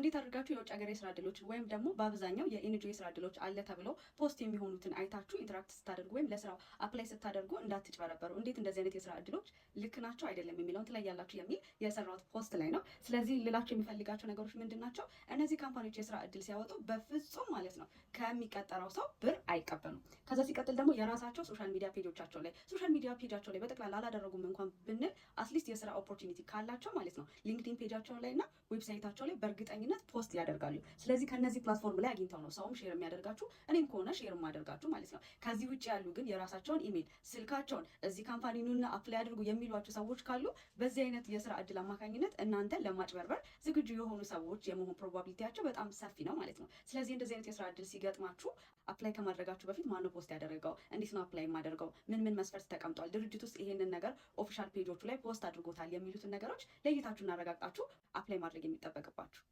እንዴት አድርጋችሁ የውጭ ሀገር የስራ እድሎች ወይም ደግሞ በአብዛኛው የ NGO የስራ እድሎች አለ ተብሎ post የሚሆኑትን አይታችሁ interact ስታደርጉ ወይም ለስራው apply ስታደርጉ እንዳትጭበረበሩ፣ እንዴት እንደዚህ አይነት የስራ እድሎች ልክ ናቸው አይደለም የሚለውን ትለያላችሁ የሚል የሰራሁት post ላይ ነው። ስለዚህ ልላችሁ የምፈልጋቸው ነገሮች ምንድን ናቸው? እነዚህ company ዎች የስራ እድል ሲያወጡ በፍጹም ማለት ነው ከሚቀጠረው ሰው ብር አይቀበሉም። ከዛ ሲቀጥል ደግሞ የራሳቸው social media page ኦቻቸው ላይ፣ social media page ኣቸው ላይ በጠቅላላ አላደረጉም እንኳን ብንል at least የስራ opportunity ካላቸው ማለት ነው LinkedIn page ኣቸው ላይ እና website ኣቸው ላይ በእርግጠኝነት post ያደርጋሉ። ስለዚህ ከነዚህ platform ላይ አግኝተው ነው ሰውም share የሚያደርጋችሁ፣ እኔም ከሆነ share የማደርጋችሁ ማለት ነው። ከዚህ ውጭ ያሉ ግን የራሳቸውን ኢሜል፣ ስልካቸውን እዚህ company ኑና apply አድርጉ የሚሏችሁ ሰዎች ካሉ በዚህ አይነት የስራ እድል አማካኝነት እናንተን ለማጭበርበር ዝግጁ የሆኑ ሰዎች የመሆን probability ያቸው በጣም ሰፊ ነው ማለት ነው። ስለዚህ እንደዚህ አይነት የስራ እድል ሲገጥማችሁ apply ከማድረጋችሁ በፊት ማነው post ያደረገው፣ እንዴት ነው apply የማደርገው፣ ምን ምን መስፈርት ተቀምጧል፣ ድርጅት ውስጥ ይሄንን ነገር official page ኦቹ ላይ post አድርጎታል የሚሉትን ነገሮች ለይታችሁና አረጋግጣችሁ apply ማድረግ የሚጠበቅባችሁ።